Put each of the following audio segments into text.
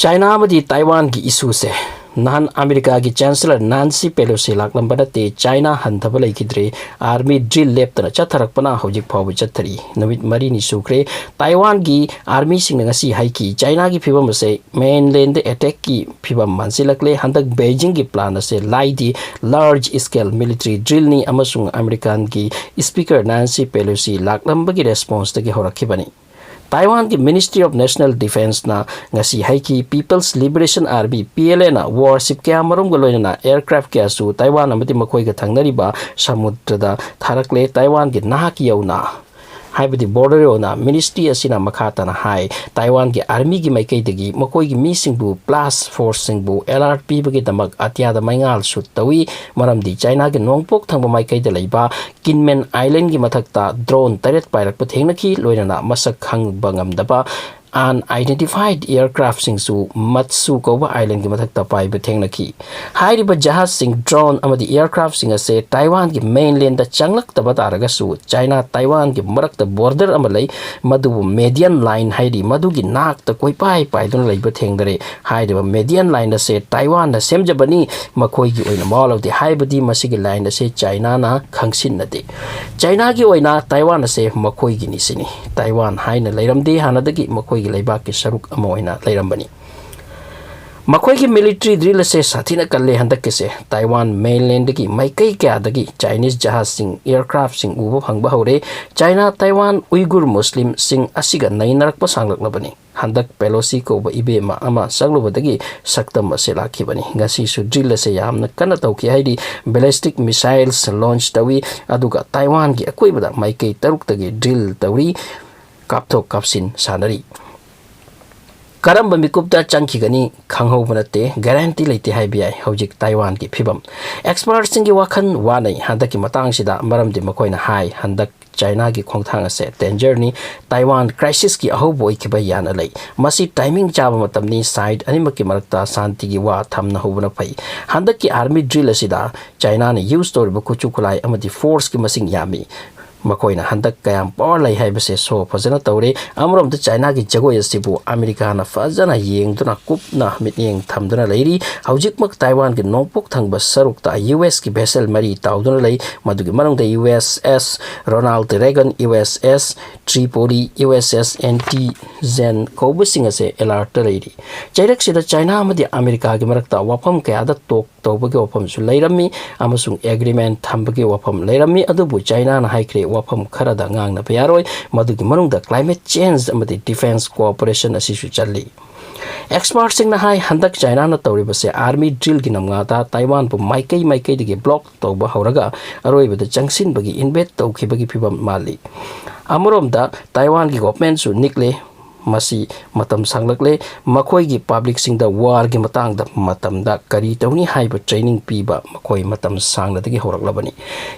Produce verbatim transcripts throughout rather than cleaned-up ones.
China ꯑꯃꯗꯤ ꯇꯥꯏꯋꯥꯟꯒꯤ ꯏꯁꯨꯁꯦ ꯅꯍꯥꯟ ꯑꯃꯦꯔꯤꯀꯥꯒꯤ ꯆꯦꯟꯁꯦꯂꯔ ꯅꯥꯟꯁꯤ ꯄꯦꯂꯣꯁꯤ ꯂꯥꯛꯂꯝꯕ ꯅꯠꯇꯦ꯫ ꯆꯥꯏꯅꯥ ꯍꯟꯊꯕ ꯂꯩꯈꯤꯗ꯭ꯔꯦ꯫ ꯑꯥꯔꯃꯤ ꯗ꯭ꯔꯤꯜ ꯂꯦꯞꯇꯅ ꯆꯠꯊꯔꯛꯄꯅ ꯍꯧꯖꯤꯛ ꯐꯥꯎꯕ ꯆꯠꯊꯔꯤ꯫ ꯅꯨꯃꯤꯠ ꯃꯔꯤꯅꯤ ꯁꯨꯈ꯭ꯔꯦ꯫ ꯇꯥꯏꯋꯥꯟꯒꯤ ꯑꯥꯔꯃꯤꯁꯤꯡꯅ ꯉꯁꯤ ꯍꯥꯏꯈꯤ, ꯆꯥꯏꯅꯥꯒꯤ ꯐꯤꯕꯝ ꯑꯁꯦ ꯃꯦꯟꯂꯦꯟꯗ ꯑꯦꯇꯦꯛꯀꯤ ꯐꯤꯕꯝ ꯃꯥꯟꯁꯤꯜꯂꯛꯂꯦ꯫ ꯍꯟꯗꯛ ꯕꯦꯏꯖꯤꯡꯒꯤ ꯄ꯭ꯂꯥꯟ ꯑꯁꯦ ꯂꯥꯏꯗꯤ ꯂꯥꯔꯖ ꯁ꯭ꯀꯦꯜ ꯃꯤꯂꯤꯇꯔꯤ ꯗ꯭ꯔꯤꯜꯅꯤ ꯑꯃꯁꯨꯡ ꯑꯃꯦꯔꯤꯀꯥꯟꯒꯤ ꯁ꯭ꯄꯤꯀꯔ ꯅꯥꯟꯁꯤ ꯄꯦꯂꯣꯁꯤ ꯂꯥꯛꯂꯝꯕꯒꯤ ꯔꯦꯁꯄꯣꯟꯁꯇꯒꯤ ꯍꯧꯔꯛꯈꯤꯕꯅꯤ꯫ ꯇꯥꯏꯋꯥꯟꯒꯤ ꯃꯤꯅꯤꯁꯇ꯭ꯔꯤ ꯑꯣꯐ ꯅꯦꯁꯅꯦꯜ ꯗꯤꯐꯦꯟꯁꯅ ꯉꯁꯤ ꯍꯥꯏꯈꯤ, peoples liberation army, P L ꯑꯦꯅ ꯋꯥꯔꯁꯤꯞ ꯀꯌꯥꯃꯔꯨꯝꯒ ꯂꯣꯏꯅꯅ ꯑꯦꯌꯔꯀ꯭ꯔꯥꯐ ꯀꯌꯥꯁꯨ ꯇꯥꯏꯋꯥꯟ ꯑꯃꯗꯤ ꯃꯈꯣꯏꯒ ꯊꯪꯅꯔꯤꯕ ꯁꯃꯨꯗ꯭ꯔꯗ ꯊꯥꯔꯛꯂꯦ꯫ ꯇꯥꯏꯋꯥꯟꯒꯤ ꯅꯍꯥꯛ ꯌꯧꯅ, ꯍꯥꯏꯕꯗꯤ ꯕꯣꯔꯗꯔ ꯌꯧꯅ, ꯃꯤꯅꯤꯁꯇ꯭ꯔꯤ ꯑꯁꯤꯅ ꯃꯈꯥ ꯇꯥꯅ ꯍꯥꯏ, ꯇꯥꯏꯋꯥꯟꯒꯤ ꯑꯥꯔꯃꯤꯒꯤ ꯃꯥꯏꯀꯩꯗꯒꯤ ꯃꯈꯣꯏꯒꯤ ꯃꯤꯁꯤꯡꯕꯨ ꯄ꯭ꯂꯥꯁ ꯐꯣꯔꯁꯁꯤꯡꯕꯨ ꯑꯦꯂꯔꯠ ꯄꯤꯕꯒꯤꯗꯃꯛ ꯑꯇꯤꯌꯥꯗ ꯃꯩꯉꯥꯜ ꯁꯨꯠ ꯇꯧꯏ, ꯃꯔꯝꯗꯤ ꯆꯥꯏꯅꯥꯒꯤ ꯅꯣꯡꯄꯣꯛ ꯊꯪꯕ ꯃꯥꯏꯀꯩꯗ ꯂꯩꯕ ꯀꯤꯟꯃꯦꯟ ꯑꯥꯏꯂꯦꯟꯒꯤ ꯃꯊꯛꯇ ꯗ꯭ꯔꯣꯟ ꯇꯔꯦꯠ ꯄꯥꯏꯔꯛꯄ ꯊꯦꯡꯅꯈꯤ, ꯂꯣꯏꯅꯅ ꯃꯁꯛ ꯈꯪꯕ ꯉꯝꯗꯕ ꯑꯟꯑꯥꯏꯗꯦꯟꯇꯤꯐꯥꯏꯗ ꯑꯦꯌꯔꯀ꯭ꯔꯥꯐꯁꯤꯡꯁꯨ ꯃꯠꯁꯨ ꯀꯧꯕ ꯑꯥꯏꯂꯦꯟꯒꯤ ꯃꯊꯛꯇ ꯄꯥꯏꯕ ꯊꯦꯡꯅꯈꯤ꯫ ꯍꯥꯏꯔꯤꯕ ꯖꯍꯥꯖꯁꯤꯡ, ꯗ꯭ꯔꯣꯟ ꯑꯃꯗꯤ ꯑꯦꯌꯔꯀ꯭ꯔꯥꯐꯁꯤꯡ ꯑꯁꯦ ꯇꯥꯏꯋꯥꯟꯒꯤ ꯃꯦꯟꯂꯦꯟꯗ ꯆꯪꯂꯛꯇꯕ ꯇꯥꯔꯒꯁꯨ, ꯆꯥꯏꯅꯥ ꯇꯥꯏꯋꯥꯟꯒꯤ ꯃꯔꯛꯇ ꯕꯣꯔꯗꯔ ꯑꯃ ꯂꯩ, ꯃꯗꯨꯕꯨ ꯃꯦꯗꯤꯌꯟ ꯂꯥꯏꯟ ꯍꯥꯏꯔꯤ, ꯃꯗꯨꯒꯤ ꯅꯥꯛꯇ ꯀꯣꯏꯄꯥꯏ ꯄꯥꯏꯗꯨꯅ ꯂꯩꯕ ꯊꯦꯡꯅꯔꯦ꯫ ꯍꯥꯏꯔꯤꯕ ꯃꯦꯗꯤꯌꯟ ꯂꯥꯏꯟ ꯑꯁꯦ ꯇꯥꯏꯋꯥꯟꯅ ꯁꯦꯝꯖꯕꯅꯤ, ꯃꯈꯣꯏꯒꯤ ꯑꯣꯏꯅ ꯃꯋꯥ ꯂꯧꯗꯦ, ꯍꯥꯏꯕꯗꯤ ꯃꯁꯤꯒꯤ ꯂꯥꯏꯟ ꯑꯁꯦ ꯆꯥꯏꯅꯥꯅ ꯈꯪꯁꯤꯟꯅꯗꯦ꯫ ꯆꯥꯏꯅꯥꯒꯤ ꯑꯣꯏꯅ ꯇꯥꯏꯋꯥꯟ ꯑꯁꯦ ꯃꯈꯣꯏꯒꯤꯅꯤ ꯁꯤꯅꯤ꯫ ꯇꯥꯏꯋꯥꯟ ꯍꯥꯏꯅ ꯂꯩꯔꯝꯗꯦ, ꯍꯥꯟꯅꯗꯒꯤ ꯃꯈꯣꯏꯒꯤ ꯂꯩꯕꯥꯛꯀꯤ ꯁꯔꯨꯛ ꯑꯃ ꯑꯣꯏꯅ ꯂꯩꯔꯝꯕꯅꯤ꯫ ꯃꯈꯣꯏꯒꯤ ꯃꯤꯂꯤꯇꯔꯤ ꯗ꯭ꯔꯤꯜ ꯑꯁꯦ ꯁꯥꯊꯤꯅ ꯀꯜꯂꯦ ꯍꯟꯗꯛꯀꯤꯁꯦ꯫ ꯇꯥꯏꯋꯥꯟ ꯃꯦꯟꯂꯦꯟꯗꯒꯤ ꯃꯥꯏꯀꯩ ꯀꯌꯥꯗꯒꯤ ꯆꯥꯏꯅꯤꯁ ꯖꯍꯥꯖꯁꯤꯡ, ꯑꯦꯌꯔꯀ꯭ꯔꯥꯐꯁꯤꯡ ꯎꯕ ꯐꯪꯕ ꯍꯧꯔꯦ꯫ ꯆꯥꯏꯅꯥ ꯇꯥꯏꯋꯥꯟ ꯎꯏꯒꯨꯔ ꯃꯨꯁꯂꯤꯝꯁꯤꯡ ꯑꯁꯤꯒ ꯅꯩꯅꯔꯛꯄ ꯁꯥꯡꯂꯛꯂꯕꯅꯤ꯫ ꯍꯟꯗꯛ ꯄꯦꯂꯣꯁꯤ ꯀꯧꯕ ꯏꯕꯦꯝꯃ ꯑꯃ ꯆꯪꯂꯨꯕꯗꯒꯤ ꯁꯛꯇꯝ ꯑꯁꯦ ꯂꯥꯛꯈꯤꯕꯅꯤ꯫ ꯉꯁꯤꯁꯨ ꯗ꯭ꯔꯤꯜ ꯑꯁꯦ ꯌꯥꯝꯅ ꯀꯟꯅ ꯇꯧꯈꯤ, ꯍꯥꯏꯗꯤ ꯕꯦꯂꯤꯁꯇꯤꯛ ꯃꯤꯁꯥꯏꯜꯁ ꯂꯣꯟꯆ ꯇꯧꯏ, ꯑꯗꯨꯒ ꯇꯥꯏꯋꯥꯟꯒꯤ ꯑꯀꯣꯏꯕꯗ ꯃꯥꯏꯀꯩ ꯇꯔꯨꯛꯇꯒꯤ ꯗ꯭ꯔꯤꯜ ꯇꯧꯔꯤ, ꯀꯥꯞꯊꯣꯛ ꯀꯥꯞꯁꯤꯟ ꯁꯥꯟꯅꯔꯤ꯫ ꯀꯔꯝꯕ ꯃꯤꯀꯨꯞꯇ ꯆꯪꯈꯤꯒꯅꯤ ꯈꯪꯍꯧꯕ ꯅꯠꯇꯦ, ꯒꯥꯔꯦꯟꯇꯤ ꯂꯩꯇꯦ ꯍꯥꯏꯕ ꯌꯥꯏ ꯍꯧꯖꯤꯛ ꯇꯥꯏꯋꯥꯟꯒꯤ ꯐꯤꯕꯝ꯫ ꯑꯦꯛꯁꯄꯔꯠꯁꯤꯡꯒꯤ ꯋꯥꯈꯜ ꯋꯥꯅꯩ ꯍꯟꯗꯛꯀꯤ ꯃꯇꯥꯡꯁꯤꯗ, ꯃꯔꯝꯗꯤ ꯃꯈꯣꯏꯅ ꯍꯥꯏ, ꯍꯟꯗꯛ ꯆꯥꯏꯅꯥꯒꯤ ꯈꯣꯡꯊꯥꯡ ꯑꯁꯦ ꯗꯦꯟꯖꯔꯅꯤ꯫ ꯇꯥꯏꯋꯥꯟ ꯀ꯭ꯔꯥꯏꯁꯤꯁꯀꯤ ꯑꯍꯧꯕ ꯑꯣꯏꯈꯤꯕ ꯌꯥꯅ ꯂꯩ꯫ ꯃꯁꯤ ꯇꯥꯏꯃꯤꯡ ꯆꯥꯕ ꯃꯇꯝꯅꯤ, ꯁꯥꯏꯠ ꯑꯅꯤꯃꯛꯀꯤ ꯃꯔꯛꯇ ꯁꯥꯟꯇꯤꯒꯤ ꯋꯥ ꯊꯝꯅꯍꯧꯕꯅ ꯐꯩ꯫ ꯍꯟꯗꯛꯀꯤ ꯑꯥꯔꯃꯤ ꯗ꯭ꯔꯤꯜ ꯑꯁꯤꯗ ꯆꯥꯏꯅꯥꯅ ꯌꯨꯁ ꯇꯧꯔꯤꯕ ꯈꯨꯠꯁꯨ ꯈꯨꯠꯂꯥꯏ ꯑꯃꯗꯤ ꯐꯣꯔꯁꯀꯤ ꯃꯁꯤꯡ ꯌꯥꯝꯃꯤ꯫ ꯃꯈꯣꯏꯅ ꯍꯟꯗꯛ ꯀꯌꯥꯝ ꯄꯋꯥꯔ ꯂꯩ ꯍꯥꯏꯕꯁꯦ ꯁꯣ ꯐꯖꯅ ꯇꯧꯔꯦ꯫ ꯑꯃꯔꯣꯝꯗ ꯆꯥꯏꯅꯥꯒꯤ ꯖꯒꯣꯏ ꯑꯁꯤꯕꯨ ꯑꯃꯦꯔꯤꯀꯥꯅ ꯐꯖꯅ ꯌꯦꯡꯗꯨꯅ ꯀꯨꯞꯅ ꯃꯤꯠꯌꯦꯡ ꯊꯝꯗꯨꯅ ꯂꯩꯔꯤ꯫ ꯍꯧꯖꯤꯛꯃꯛ ꯇꯥꯏꯋꯥꯟꯒꯤ ꯅꯣꯡꯄꯣꯛ ꯊꯪꯕ ꯁꯔꯨꯛꯇ ꯌꯨ ꯑꯦꯁꯀꯤ ꯚꯦꯁꯦꯜ ꯃꯔꯤ ꯇꯥꯎꯗꯨꯅ ꯂꯩ꯫ ꯃꯗꯨꯒꯤ ꯃꯅꯨꯡꯗ ꯌꯨ ꯑꯦꯁ ꯑꯦꯁ ꯔꯣꯅꯥꯜꯗ ꯔꯦꯒꯟ, ꯌꯨ ꯑꯦꯁ ꯑꯦꯁ ꯇ꯭ꯔꯤꯄꯣꯂꯤ, ꯌꯨ ꯑꯦꯁ ꯑꯦꯁ ꯑꯦꯟꯇꯤꯖꯦꯟ ꯀꯧꯕꯁꯤꯡ ꯑꯁꯦ ꯑꯦꯂꯥꯔꯠꯇ ꯂꯩꯔꯤ꯫ ꯆꯩꯔꯛꯁꯤꯗ ꯆꯥꯏꯅꯥ ꯑꯃꯗꯤ ꯑꯃꯦꯔꯤꯀꯥꯒꯤ ꯃꯔꯛꯇ ꯋꯥꯐꯝ ꯀꯌꯥꯗ ꯇꯣꯛ ꯇꯧꯕꯒꯤ ꯋꯥꯐꯝꯁꯨ ꯂꯩꯔꯝꯃꯤ ꯑꯃꯁꯨꯡ ꯑꯦꯒ꯭ꯔꯤꯃꯦꯟ ꯊꯝꯕꯒꯤ ꯋꯥꯐꯝ ꯂꯩꯔꯝꯃꯤ꯫ ꯑꯗꯨꯕꯨ ꯆꯥꯏꯅꯥꯅ ꯍꯥꯏꯈ꯭ꯔꯦ, ꯋꯥꯐꯝ ꯈꯔꯗ ꯉꯥꯡꯅꯕ ꯌꯥꯔꯣꯏ, ꯃꯗꯨꯒꯤ ꯃꯅꯨꯡꯗ ꯀ꯭ꯂꯥꯏꯃꯦꯠ ꯆꯦꯟꯖ ꯑꯃꯗꯤ ꯗꯤꯐꯦꯟꯁ ꯀꯣꯑꯣꯄꯔꯦꯁꯟ ꯑꯁꯤꯁꯨ ꯆꯜꯂꯤ꯫ ꯑꯦꯛꯁꯄꯥꯔꯠꯁꯤꯡꯅ ꯍꯥꯏ, ꯍꯟꯗꯛ ꯆꯥꯏꯅꯥꯅ ꯇꯧꯔꯤꯕꯁꯦ ꯑꯥꯔꯃꯤ ꯗ꯭ꯔꯤꯜꯒꯤ ꯅꯝꯉꯥꯗ ꯇꯥꯏꯋꯥꯟꯕꯨ ꯃꯥꯏꯀꯩ ꯃꯥꯏꯀꯩꯗꯒꯤ ꯕ꯭ꯂꯣꯛ ꯇꯧꯕ ꯍꯧꯔꯒ ꯑꯔꯣꯏꯕꯗ ꯆꯪꯁꯤꯟꯕꯒꯤ ꯏꯟꯚꯦꯠ ꯇꯧꯈꯤꯕꯒꯤ ꯐꯤꯕꯝ ꯃꯥꯜꯂꯤ꯫ ꯑꯃꯔꯣꯝꯗ ꯇꯥꯏꯋꯥꯟꯒꯤ ꯒꯣꯚꯔꯟꯃꯦꯟꯠꯁꯨ ꯅꯤꯛꯂꯦ꯫ ꯃꯁꯤ ꯃꯇꯝ ꯁꯥꯡꯂꯛꯂꯦ꯫ ꯃꯈꯣꯏꯒꯤ ꯄꯕ꯭ꯂꯤꯛꯁꯤꯡꯗ ꯋꯥꯔꯒꯤ ꯃꯇꯥꯡꯗ ꯃꯇꯝꯗ ꯀꯔꯤ ꯇꯧꯅꯤ ꯍꯥꯏꯕ ꯇ꯭ꯔꯦꯅꯤꯡ ꯄꯤꯕ ꯃꯈꯣꯏ ꯃꯇꯝ ꯁꯥꯡꯅꯗꯒꯤ ꯍꯧꯔꯛꯂꯕꯅꯤ꯫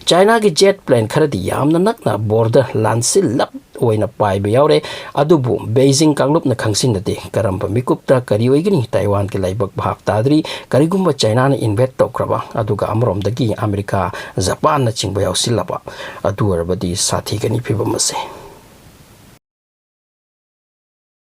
ꯆꯥꯏꯅꯥꯒꯤ ꯖꯦꯠ ꯄ꯭ꯂꯦꯟ ꯈꯔꯗꯤ ꯌꯥꯝꯅ ꯅꯛꯅ ꯕꯣꯔꯗꯔ ꯂꯥꯟꯁꯤꯜꯂꯞ ꯑꯣꯏꯅ ꯄꯥꯏꯕ ꯌꯥꯎꯔꯦ꯫ ꯑꯗꯨꯕꯨ ꯕꯦꯏꯖꯤꯡ ꯀꯥꯡꯂꯨꯞꯅ ꯈꯪꯁꯤꯟꯅꯗꯦ꯫ ꯀꯔꯝꯕ ꯃꯤꯀꯨꯞꯇ ꯀꯔꯤ ꯑꯣꯏꯒꯅꯤ? ꯇꯥꯏꯋꯥꯟꯒꯤ ꯂꯥꯏꯕꯛ ꯚꯥꯞ ꯇꯥꯗ꯭ꯔꯤ꯫ ꯀꯔꯤꯒꯨꯝꯕ ꯆꯥꯏꯅꯥꯅ ꯏꯟꯚꯦꯠ ꯇꯧꯈ꯭ꯔꯕ, ꯑꯗꯨꯒ ꯑꯃꯔꯣꯝꯗꯒꯤ ꯑꯃꯦꯔꯤꯀꯥ, ꯖꯄꯥꯟꯅꯆꯤꯡꯕ ꯌꯥꯎꯁꯤꯜꯂꯕ, ꯑꯗꯨ ꯑꯣꯏꯔꯕꯗꯤ ꯁꯥꯊꯤꯒꯅꯤ ꯐꯤꯕꯝ ꯑꯁꯦ꯫